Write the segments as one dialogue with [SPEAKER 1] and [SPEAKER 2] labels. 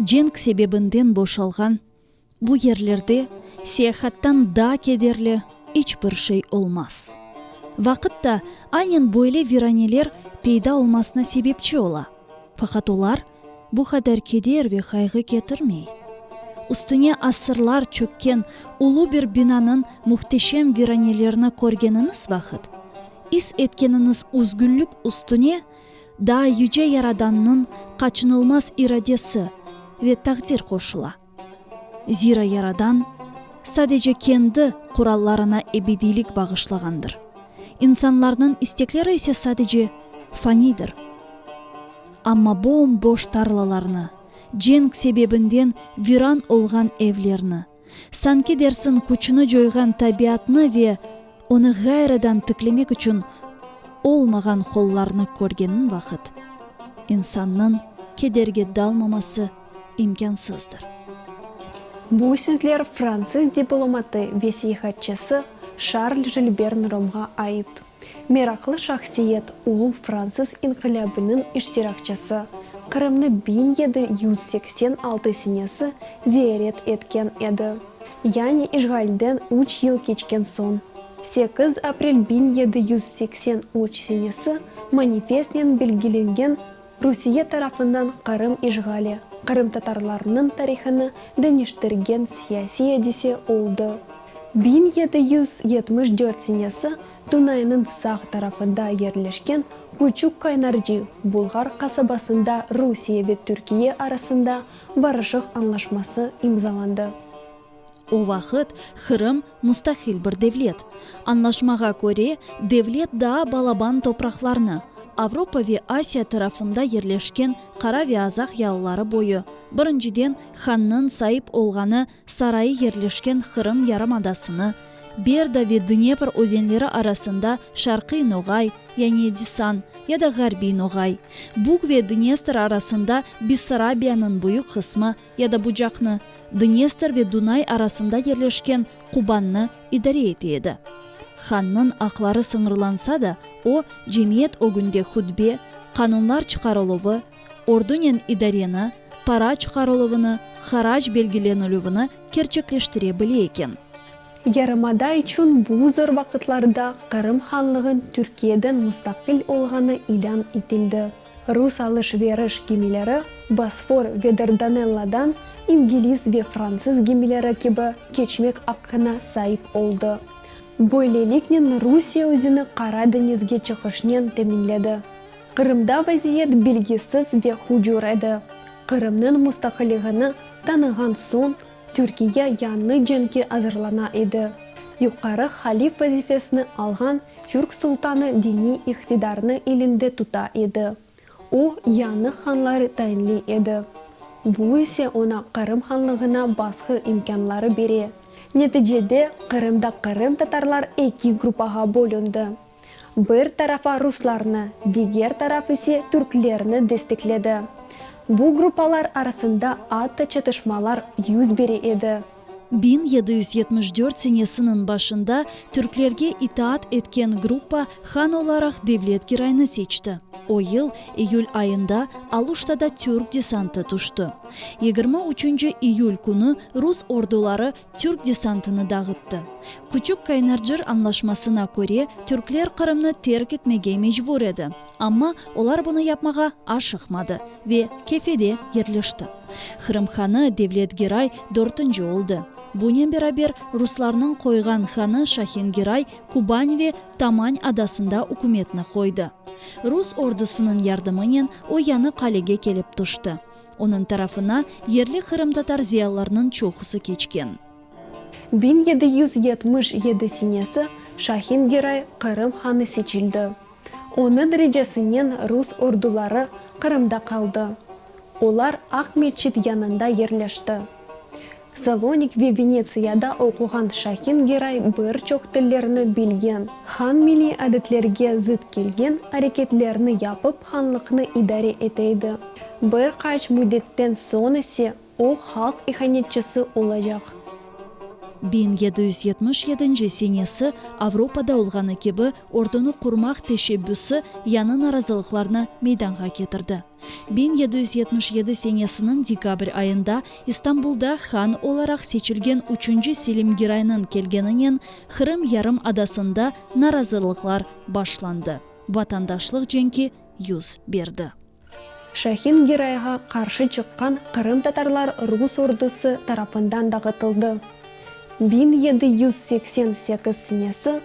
[SPEAKER 1] Cenk sebebinden boşalğan bu yerlerde seyahattan daa kederli iç bir şey olmaz. Vaqıt da aynen böyle viraneler peyda olmasına sebepçi ola. Faqat olar bu qadar keder ve qayğı ketirmey. Üstüne asırlar çökken ulu bir binanıñ mühteşem viranelerini körgeniñiz vaqıt, is etkeniñiz üzgünlik üstüne daa Yüce Yaradannıñ qaçınılmaz iradesi ve taqdir qoşula. Zira Yaradan sadece kendi qurallarına ebediylik bağışlağandır. İnsanlarnıñ istekleri ise sadece faniydir. Amma bom-boş tarlalarnı, cenk sebebinden viran olğan evlerni, sanki dersiñ küçüni coyğan tabiatnı ve onı ğayrıdan tiklemek içün olmağan qollarnı körgeniñ vaqıt, insannıñ kederge dalmaması imkânsızdır.
[SPEAKER 2] Bu sözler fransız diplomatı ve seyahatçısı Şarl Jilbern Romğa ait. Meraqlı şahsiyet ulu Fransız inqilâbınıñ iştirakçısı, Qırımnı 1786 senesi ziyaret etken edi, yani işğalden üç yıl keçken soñ. 8 aprel 1783 senesi manifestnen belgilengen Rusiye tarafından Qırım işğali, qırımtatarlarnıñ tarihını deñiştirgen siyasiy adise oldı. 1774 senesi Dunaynıñ sağ tarafında yerleşken Küçük Kaynarci bulğar qasabasında Rusiye ve Türkiye arasında barışıq añlaşması imzalandı.
[SPEAKER 1] O vaqıt Qırım mustaqil bir devlet. Añlaşmağa köre, devlet daa balaban topraqlarnı, Avropa ve Asiya tarafında yerleşken Qara ve Azaq yalıları boyu, birinciden hannıñ saip olğanı sarayı yerleşken Qırım yarımadasını, Berda ve Dnepr özenleri arasında Şarqiy Noğay, yani Edisan, ya da Ğarbiy Noğay, Bug ve Dnestr arasında Bessarabiyanıñ büyük qısmı, ya da Bucaqnı, Dnestr ve Dunay arasında yerleşken Kubannı idare ete edi. Hannıñ aqları sıñırlansa da, o, cemiyet ögünde hutbe, qanunlar çıqarıluvı, ordunen idareni, para çıqarıluvını, harac belgilenilüvini kerçekleştire bile eken.
[SPEAKER 2] Yarımada içün bu zor vaqıtlarda Qırım hanlığın Türkiyeden mustaqil olğanı ilân etildi. Rus alış-veriş gemileri Bosfor ve Dardanelladan ingliz ve fransız gemileri kibi keçmek aqqına saip oldı. Böyleliknen Rusiye özüni Qara deñizge çıqışnen teminledi. Qırımda vaziyet belgisiz ve hucur edi. Qırımnıñ mustaqilligini tanığan soñ Türkiye yañı cenkke azırlana edi. Yuqarı halif vazifesini alğan türk sultanı diniy iqtidarnı elinde tuta edi. O, yañı hanları tayinley edi. Bu ise oña Qırım hanlığına basqı imkânları bere. Neticede Qırımda qırımtatarlar eki gruppağa bölündi. Bir tarafa ruslarnı, diger taraf ise türklerni destekledi. Bu gruppalar arasında atta çatışmalar yüz bere edi.
[SPEAKER 1] 1774 senesiniñ başında türklerge itaat etken gruppa han olaraq Devlet Giraynı seçti. O yıl iyül ayında Aluştada türk desantı tüşti. Yigirmi üçünci iyül künü rus orduları türk desantını dağıttı. Küçük Kaynarcır añlaşmasına köre, türkler Qırımnı terk etmege mecbur edi, amma olar bunı yapmağa aşıqmadı ve Kefede yerleşti. Qırım hanı Devlet Giray dörtünci oldı. Bunen beraber, ruslarnıñ qoyğan hanı Şahin Giray Kuban ve Taman adasında ükümetni qoydı. Rus ordusınıñ yardımınen o yañı qalege kelip tüşti. Onıñ tarafına yerli qırımtatar ziyalılarnıñ çoqusı keçken.
[SPEAKER 2] 1777 senesi Şahin Geray Qırım hanı seçildi. Onıñ ricasınen rus orduları Qırımda qaldı. Olar Aqmeçit yanında yerleşti. Salonik ve Venetsiyada oquğan Şahin Geray bir çoq tillerni bilgen, han milliy adetlerge zıt kelgen areketlerni yapıp hanlıqnı idare ete edi. Bir qaç müddetten soñ ise o halq ihanetçisi olacaq.
[SPEAKER 1] 1777 senesi Avropada olğanı kibi ordunı qurmaq teşebbüsi yañı narazılıqlarnı meydanğa ketirdi. 1777 senesiniñ dekabr ayında İstanbulda han olaraq seçilgen üçünci Selim Giraynıñ kelgeninen Qırım yarımadasında narazılıqlar başlandı, vatandaşlıq cenki yüz berdi.
[SPEAKER 2] Şahin Girayğa qarşı çıqqan qırımtatarlar rus ordusı tarafından dağıtıldı. 1788 senesi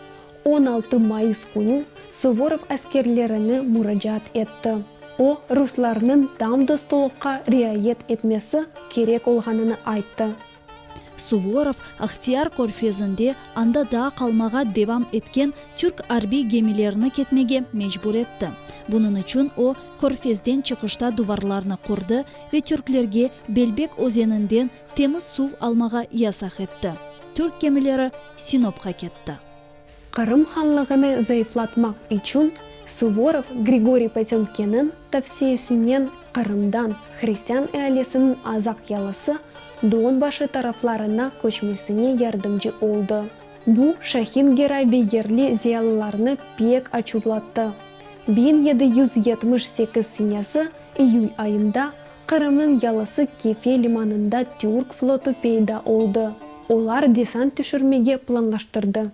[SPEAKER 2] 16 mayıs künü Suvorov askerlerine muracaat etti. O, ruslarnıñ tam dostluqqa riayet etmesi kerek olğanını ayttı.
[SPEAKER 1] Suvorov, Aqyar körfezinde anda daa qalmağa devam etken türk arbiy gemilerini ketmege mecbur etti. Bunıñ içün o, körfezden çıqışta duvarlarnı qurdı ve türklerge Belbek özeninden temiz suv almağa yasaq etti. Türk gemileri Sinopqa ketti.
[SPEAKER 2] Qırım hanlığını zayıflatmaq içün Suvorov Grigoriy Potömkinniñ tavsiyesinen Qırımdan hristian ealisiniñ Azaq yalısı Don başı taraflarına köçmesine yardımcı oldı. Bu, Şahin Geray ve yerli ziyalılarnı pek açuvlattı. 1778 senesi iyül ayında Qırımnıñ yalısı Kefe limanında türk flotu peyda oldı. Olar desant tüşürmege planlaştırdı.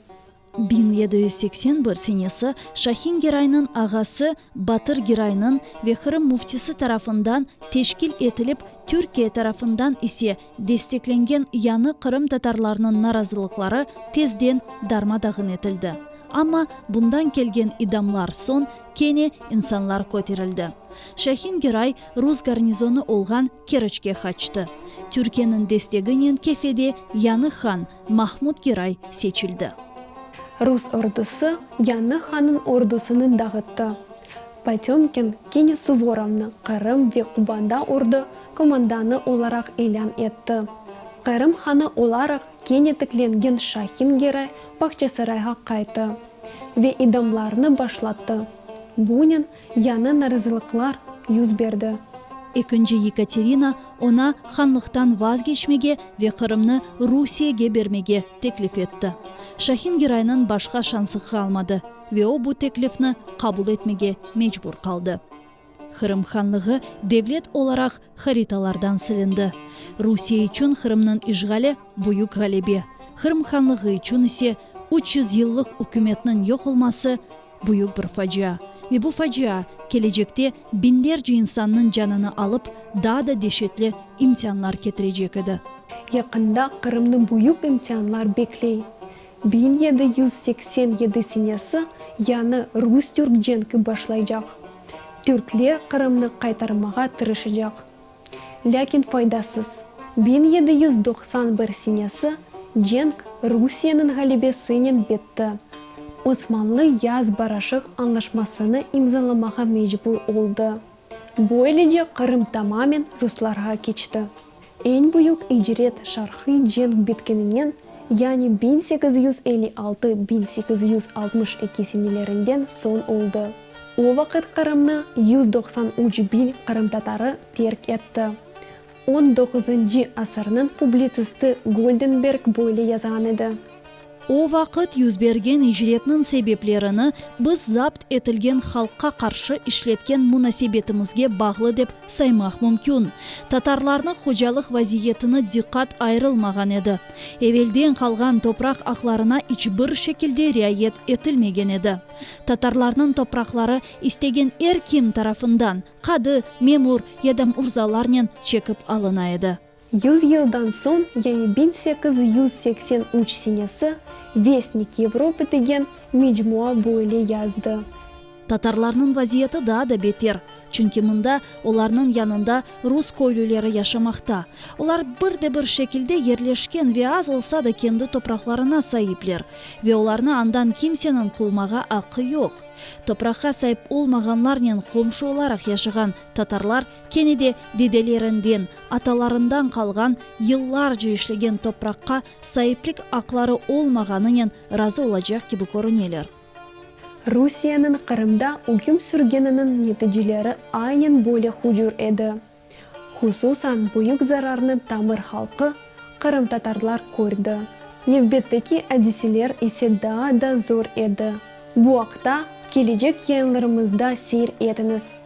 [SPEAKER 1] 1781 senesi Şahin Geraynıñ ağası Batır Geraynıñ ve Qırım müftisi tarafından teşkil etilip Türkiye tarafından ise desteklengen yañı qırımtatarlarnıñ narazılıqları tezden darma-dağın etildi. Amma bundan kelgen idamlar soñ kene insanlar köterildi. Şahin Geray rus garnizonı olğan Keriçke qaçtı. Türkiyeniñ desteginen Kefede yañı han Mahmud Geray seçildi.
[SPEAKER 2] Rus ordusı yañı hannıñ ordusını dağıttı. Potömkin kene Suvorovnı Qırım ve Kubanda ordu komandanı olaraq ilân etti. Qırım hanı olaraq kene tiklengen Şahin Geray Bağçasarayğa qayttı ve idamlarnı başlattı. Bunen Yañı narazılıqlar yüz berdi.
[SPEAKER 1] Ekinci Yekaterina oña hanlıqtan vazgeçmege ve Qırımnı Rusiyege bermege teklif etti. Şahin Giraynıñ başqa şansı qalmadı ve o bu teklifni qabul etmege mecbur qaldı. Qırım hanlığı devlet olaraq haritalardan silindi. Rusiye içün Qırımnıñ işğali büyük ğalebe, Qırım hanlığı içün ise 300 yıllıq ükümetniñ yoq olması Büyük bir facia. Ve bu facia, kelecekte biñlerce insannıñ canını alıp, daa da deşetli imtianlar ketirecek edi.
[SPEAKER 2] Yaqında Qırımnı büyük imtianlar bekley. 1787 senesi yañı rus-türk cenki başlaycaq. Türkler Qırımnı qaytarmağa tırışacaq. Lâkin faydasız. 1791 senesi cenk Rusiyeniñ ğalebesinen bitti. Osmanlı yaz barışıq añlaşmasını imzalamağa mecbur oldı. Böylece Qırım tamamen ruslarğa keçti. Eñ büyük icret Şarqiy cenk bitkeninen, yani 1856 1862 senelerinden soñ oldı. O vaqıt Qırımnı 193 biñ qırımtatarı terk etti. On doquzıncı asırnıñ publitsisti Goldenberg böyle yazğan edi.
[SPEAKER 1] O vaqıt yüz bergen icretniñ sebeplerini biz zapt etilgen halqqa qarşı işletken munasebetimizge bağlı dep saymaq mümkün. Tatarlarnıñ hocalıq vaziyetini diqqat ayırılmağan edi. Evelden qalğan topraq aqlarına iç bir şekilde riayet etilmegen edi. Tatarlarnıñ topraqları istegen er kim tarafından, qadı, memur ya da murzalarnen çekip alına edi.
[SPEAKER 2] Yüz yıldan soñ, yani 1883 senesi, Vestnik Yevropı degen mecmua böyle yazdı.
[SPEAKER 1] Tatarlarnıñ vaziyeti daa da beter, çünki mında olarnıñ yanında rus köylüleri yaşamaqta. Olar bir de bir şekilde yerleşken ve az olsa da kendi topraqlarına saipler ve olarnı andan kimseniñ quvmağa aqqı yoq. Topraqqa saip olmağanlarnen qomşu olaraq yaşağan tatarlar kene de dedelerinden, atalarından qalğan, yıllarca işlegen topraqqa saiplik aqları olmağanınen razı olacaq kibi körüneler.
[SPEAKER 2] Rusiyeniñ Qırımda üküm sürgeniniñ neticeleri aynen böyle hucur edi. Hususan büyük zararnı tamır halqı, qırımtatarlar kördi. Nevbetteki adiseler ise daa da zor edi. Bu aqta kelecek yayınlarımızda seyir etiñiz.